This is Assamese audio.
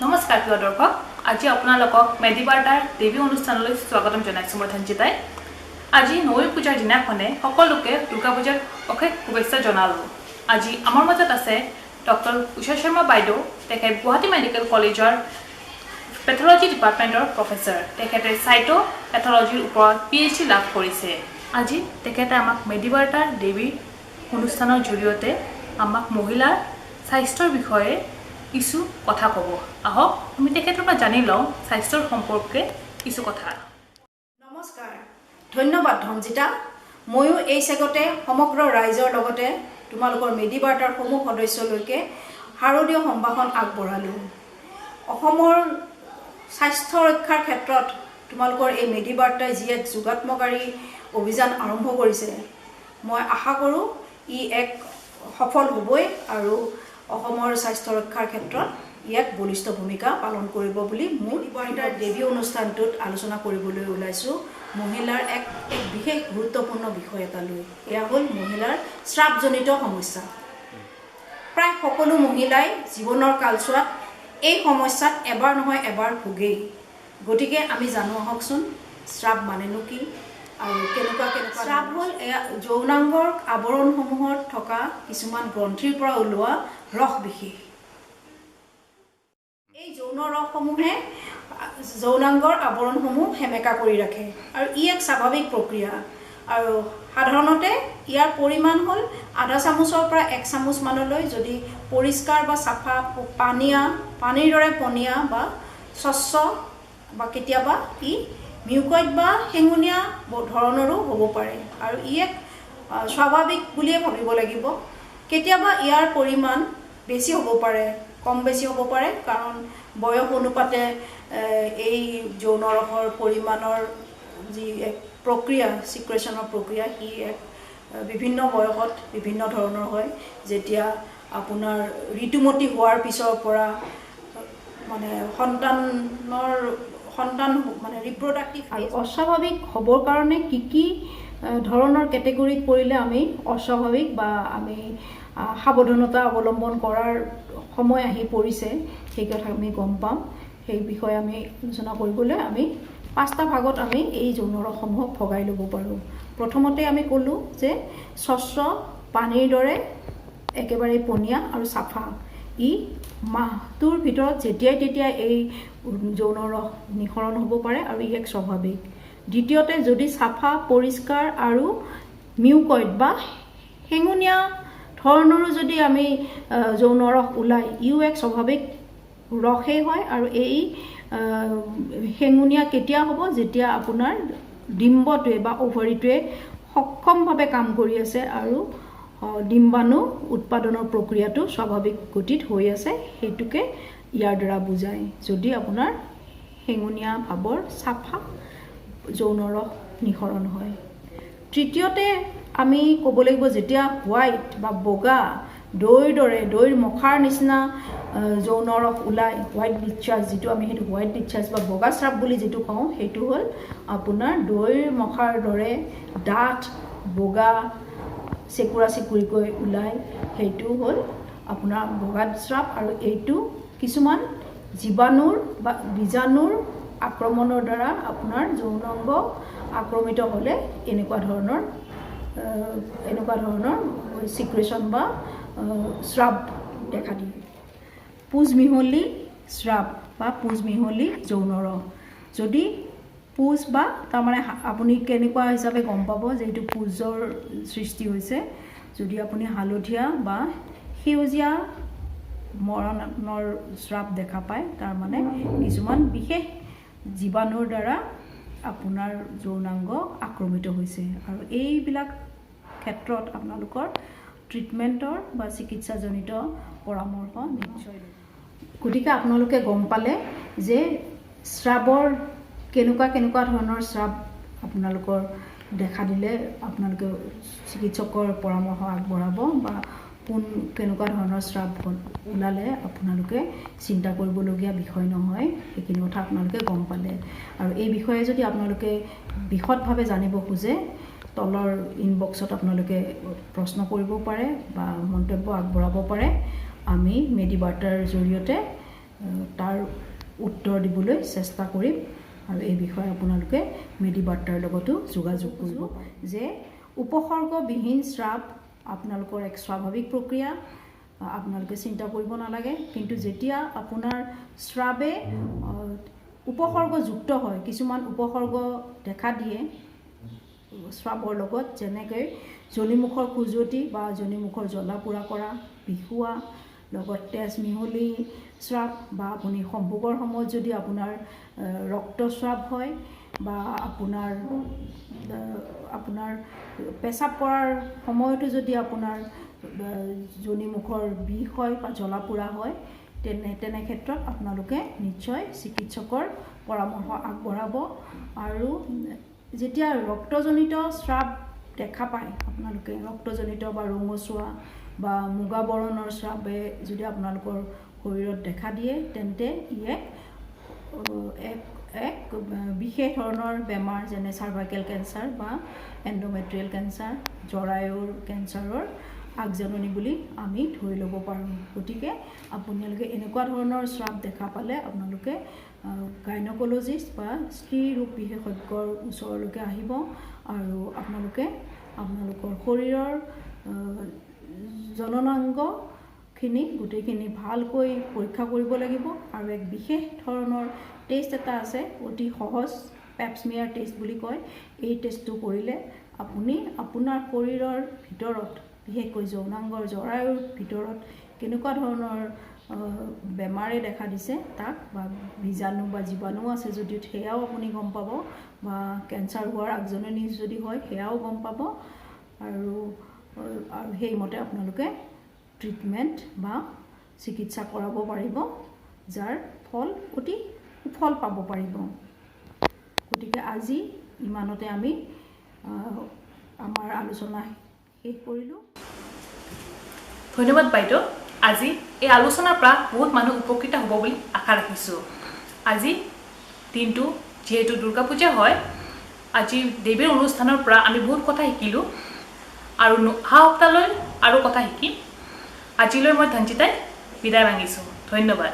নমস্কাৰ প্ৰিয় দৰ্শক, আজি আপোনালোকক মেডিবাৰ্তাৰ দেৱী অনুষ্ঠানলৈ স্বাগতম জনাইছোঁ। মই ধনজিতাই আজি নৈ পূজাৰ দিনাখনে সকলোকে দুৰ্গা পূজাৰ অশেষ শুভেচ্ছা জনালোঁ। আজি আমাৰ মাজত আছে ডক্টৰ উষা শৰ্মা বাইদেউ। তেখেত গুৱাহাটী মেডিকেল কলেজৰ পেথলজি ডিপাৰ্টমেণ্টৰ প্ৰফেচাৰ। তেখেতে চাইটো পেথলজিৰ ওপৰত পিএইচডি লাভ কৰিছে। আজি তেখেতে আমাক মেডিবাৰ্তাৰ দেৱীৰ অনুষ্ঠানৰ জৰিয়তে আমাক মহিলাৰ স্বাস্থ্যৰ বিষয়ে কিছু কথা ক'ব। আহক, আমি তেখেতৰ পৰা জানি লওঁ স্বাস্থ্যৰ সম্পৰ্কে কিছু কথা। নমস্কাৰ, ধন্যবাদ ধনজিতা। ময়ো এই চেগতে সমগ্ৰ ৰাইজৰ লগতে তোমালোকৰ মেডিবাৰ্তাৰ সমূহ সদস্যলৈকে শাৰদীয় সম্ভাষণ আগবঢ়ালোঁ। অসমৰ স্বাস্থ্য ৰক্ষাৰ ক্ষেত্ৰত তোমালোকৰ এই মেডিবাৰ্তাই যি এক যোগাত্মকাৰী অভিযান আৰম্ভ কৰিছে, মই আশা কৰোঁ ই এক সফল হ'বই আৰু অসমৰ স্বাস্থ্য ৰক্ষাৰ ক্ষেত্ৰত ই এক বলিষ্ঠ ভূমিকা পালন কৰিব বুলি। মোৰ বাৰ্তাৰ দেৱী অনুষ্ঠানটোত আলোচনা কৰিবলৈ ওলাইছোঁ মহিলাৰ এক এক বিশেষ গুৰুত্বপূৰ্ণ বিষয় এটা লৈ। এয়া হ'ল মহিলাৰ স্ৰাৱজনিত সমস্যা। প্ৰায় সকলো মহিলাই জীৱনৰ কালচোৱাত এই সমস্যাত এবাৰ নহয় এবাৰ ভোগেই। গতিকে আমি জানো আহকচোন স্ৰাৱ মানেনো কি আৰু কেনেকুৱা কেনেকুৱা। স্ৰাৱ হ'ল এয়া যৌনাংগৰ আৱৰণসমূহত থকা কিছুমান গ্ৰন্থিৰ পৰা ওলোৱা ৰস বিশেষ। এই যৌন ৰসসমূহে যৌনাংগৰ আৱৰণসমূহ সেমেকা কৰি ৰাখে আৰু ই এক স্বাভাৱিক প্ৰক্ৰিয়া। আৰু সাধাৰণতে ইয়াৰ পৰিমাণ হ'ল আধা চামুচৰ পৰা এক চামুচ মানলৈ, যদি পৰিষ্কাৰ বা চাফা পানীয়া, পানীৰ দৰে পনীয়া বা স্বচ্ছ বা কেতিয়াবা ই মিউকইড বা শেঙুনীয়া ধৰণৰো হ'ব পাৰে। আৰু ই এক স্বাভাৱিক বুলিয়ে ভাবিব লাগিব। কেতিয়াবা ইয়াৰ পৰিমাণ বেছি হ'ব পাৰে, কম বেছি হ'ব পাৰে, কাৰণ বয়স অনুপাতে এই যৌন ৰসৰ পৰিমাণৰ যি এক প্ৰক্ৰিয়া, চিক্ৰেশ্যনৰ প্ৰক্ৰিয়া, সি এক বিভিন্ন বয়সত বিভিন্ন ধৰণৰ হয়। যেতিয়া আপোনাৰ ঋতুমতী হোৱাৰ পিছৰ পৰা মানে সন্তান মানে ৰিপ্ৰডাক্টিভ আৰু অস্বাভাৱিক হ'বৰ কাৰণে কি কি ধৰণৰ কেটেগৰীত পৰিলে আমি অস্বাভাৱিক বা আমি সাৱধানতা অৱলম্বন কৰাৰ সময় আহি পৰিছে, সেই কথা আমি গম পাম। সেই বিষয়ে আমি আলোচনা কৰিবলৈ আমি পাঁচটা ভাগত আমি এই যৌন ৰসসমূহক ভগাই ল'ব পাৰোঁ। প্ৰথমতে আমি ক'লোঁ যে স্বচ্ছ, পানীৰ দৰে একেবাৰে পনীয়া আৰু চাফা। ই মাহটোৰ ভিতৰত যেতিয়াই তেতিয়াই এই যৌন ৰস নিঃসৰণ হ'ব পাৰে আৰু ই এক স্বাভাৱিক। দ্বিতীয়তে, যদি চাফা, পৰিষ্কাৰ আৰু মিউকইড বা শেঙুনীয়া ধৰণৰো যদি আমি যৌন ৰস ওলায়, ইও এক স্বাভাৱিক ৰসেই হয়। আৰু এই শেঙুনীয়া কেতিয়া হ'ব? যেতিয়া আপোনাৰ ডিম্বটোৱে বা অভাৰিটোৱে সক্ষমভাৱে কাম কৰি আছে আৰু ডিম্বাণু উৎপাদনৰ প্ৰক্ৰিয়াটো স্বাভাৱিক গতিত হৈ আছে, সেইটোকে ইয়াৰ দ্বাৰা বুজায়, যদি আপোনাৰ শেঙুনীয়া ভাৱৰ চাফা যৌন ৰস নিঃসৰণ হয়। তৃতীয়তে আমি ক'ব লাগিব, যেতিয়া হোৱাইট বা বগা, দৈৰ দৰে, দৈৰ মখাৰ নিচিনা যৌন ৰস ওলায়, হোৱাইট ডিছচাৰ্জ যিটো আমি, সেইটো হোৱাইট ডিছচাৰ্জ বা বগা স্ৰাৱ বুলি যিটো কওঁ, সেইটো হ'ল আপোনাৰ দৈৰ মখাৰ দৰে ডাঠ বগা চেকুৰা চেকুৰিকৈ ওলায়, সেইটো হ'ল আপোনাৰ বগা স্ৰাৱ। আৰু এইটো কিছুমান জীৱাণুৰ বা বীজাণুৰ আক্ৰমণৰ দ্বাৰা আপোনাৰ যৌনাংগ আক্ৰমিত হ'লে এনেকুৱা ধৰণৰ চিক্ৰেশ্যন বা স্ৰাৱ দেখা দিয়ে। পুজ মিহলি স্ৰাৱ বা পুজ মিহলি যৌন ৰস, যদি পুজ বা তাৰমানে আপুনি কেনেকুৱা হিচাপে গম পাব যে এইটো পুজৰ সৃষ্টি হৈছে? যদি আপুনি হালধীয়া বা সেউজীয়া বৰণৰ স্ৰাৱ দেখা পায়, তাৰমানে কিছুমান বিশেষ জীৱাণুৰ দ্বাৰা আপোনাৰ যৌনাংগ আক্ৰমিত হৈছে। আৰু এইবিলাক ক্ষেত্ৰত আপোনালোকৰ ট্ৰিটমেণ্টৰ বা চিকিৎসাজনিত পৰামৰ্শ নিশ্চয় ল'ব। গতিকে আপোনালোকে গম পালে যে স্ৰাৱৰ কেনেকুৱা কেনেকুৱা ধৰণৰ স্ৰাৱ আপোনালোকৰ দেখা দিলে আপোনালোকে চিকিৎসকৰ পৰামৰ্শ আগবঢ়াব বা কোন কেনেকুৱা ধৰণৰ স্ৰাৱ ওলালে আপোনালোকে চিন্তা কৰিবলগীয়া বিষয় নহয়, সেইখিনি কথা আপোনালোকে গম পালে। আৰু এই বিষয়ে যদি আপোনালোকে বিশদভাৱে জানিব খোজে, তলৰ ইনবক্সত আপোনালোকে প্ৰশ্ন কৰিব পাৰে বা মন্তব্য আগবঢ়াব পাৰে। আমি মেডিবাৰ্তাৰ জৰিয়তে তাৰ উত্তৰ দিবলৈ চেষ্টা কৰিম আৰু এই বিষয়ে আপোনালোকে মেডিবাৰ্তাৰ লগতো যোগাযোগ কৰিব যে উপসৰ্গবিহীন স্ৰাৱ আপোনালোকৰ এক স্বাভাৱিক প্ৰক্ৰিয়া, আপোনালোকে চিন্তা কৰিব নালাগে। কিন্তু যেতিয়া আপোনাৰ স্ৰাৱে উপসৰ্গযুক্ত হয়, কিছুমান উপসৰ্গ দেখা দিয়ে স্ৰাৱৰ লগত, যেনেকৈ যোনিমুখৰ খজুৱতি বা যোনিমুখৰ জ্বলা পোৰা কৰা, বিষোৱা, লগত তেজ মিহলি স্ৰাৱ, বা আপুনি সম্ভোগৰ সময়ত যদি আপোনাৰ ৰক্তস্ৰাৱ হয়, বা আপোনাৰ আপোনাৰ পেচাব কৰাৰ সময়তো যদি আপোনাৰ যোনিমুখৰ বিষ হয় বা জ্বলা পোৰা হয়, তেনে ক্ষেত্ৰত আপোনালোকে নিশ্চয় চিকিৎসকৰ পৰামৰ্শ আগবঢ়াব। আৰু যেতিয়া ৰক্তজনিত স্ৰাৱ দেখা পায় আপোনালোকে, ৰক্তজনিত বা ৰঙচুৱা বা মুগা বৰণৰ স্ৰাৱে যদি আপোনালোকৰ শৰীৰত দেখা দিয়ে, তেন্তে ই এক এক এক বিশেষ ধৰণৰ বেমাৰ, যেনে চাৰ্ভাইকেল কেঞ্চাৰ বা এণ্ড'মেট্ৰিয়েল কেঞ্চাৰ, জৰায়ুৰ কেঞ্চাৰৰ আগজাননী বুলি আমি ধৰি ল'ব পাৰোঁ। গতিকে আপোনালোকে এনেকুৱা ধৰণৰ স্ৰাৱ দেখা পালে আপোনালোকে গাইনক'লজিষ্ট বা স্ত্ৰী ৰোগ বিশেষজ্ঞৰ ওচৰলৈকে আহিব আৰু আপোনালোকে আপোনালোকৰ শৰীৰৰ জননাংগখিনি গোটেইখিনি ভালকৈ পৰীক্ষা কৰিব লাগিব। আৰু এক বিশেষ ধৰণৰ টেষ্ট এটা আছে, অতি সহজ, পেপছমিয়াৰ টেষ্ট বুলি কয়। এই টেষ্টটো কৰিলে আপুনি আপোনাৰ শৰীৰৰ ভিতৰত, বিশেষকৈ যৌনাংগৰ জৰায়ুৰ ভিতৰত কেনেকুৱা ধৰণৰ বেমাৰে দেখা দিছে তাক, বা বীজাণু বা জীৱাণু আছে যদি সেয়াও আপুনি গম পাব, বা কেঞ্চাৰ হোৱাৰ আগজাননী যদি হয় সেয়াও গম পাব, আৰু আৰু সেইমতে আপোনালোকে ট্ৰিটমেণ্ট বা চিকিৎসা কৰাব পাৰিব, যাৰ ফল অতি সুফল পাব পাৰিব। গতিকে আজি ইমানতে আমি আমাৰ আলোচনা শেষ কৰিলোঁ। ধন্যবাদ বাইদেউ। আজি এই আলোচনাৰ পৰা বহুত মানুহ উপকৃত হ'ব বুলি আশা ৰাখিছোঁ। আজি দিনটো যিহেতু দুৰ্গা পূজা হয়, আজি দেৱীৰ অনুষ্ঠানৰ পৰা আমি বহুত কথা শিকিলোঁ আৰু অহা সপ্তাহলৈ আৰু কথা শিকিম। আজিলৈ মই ধনজিতাই বিদায় মাগিছোঁ। ধন্যবাদ।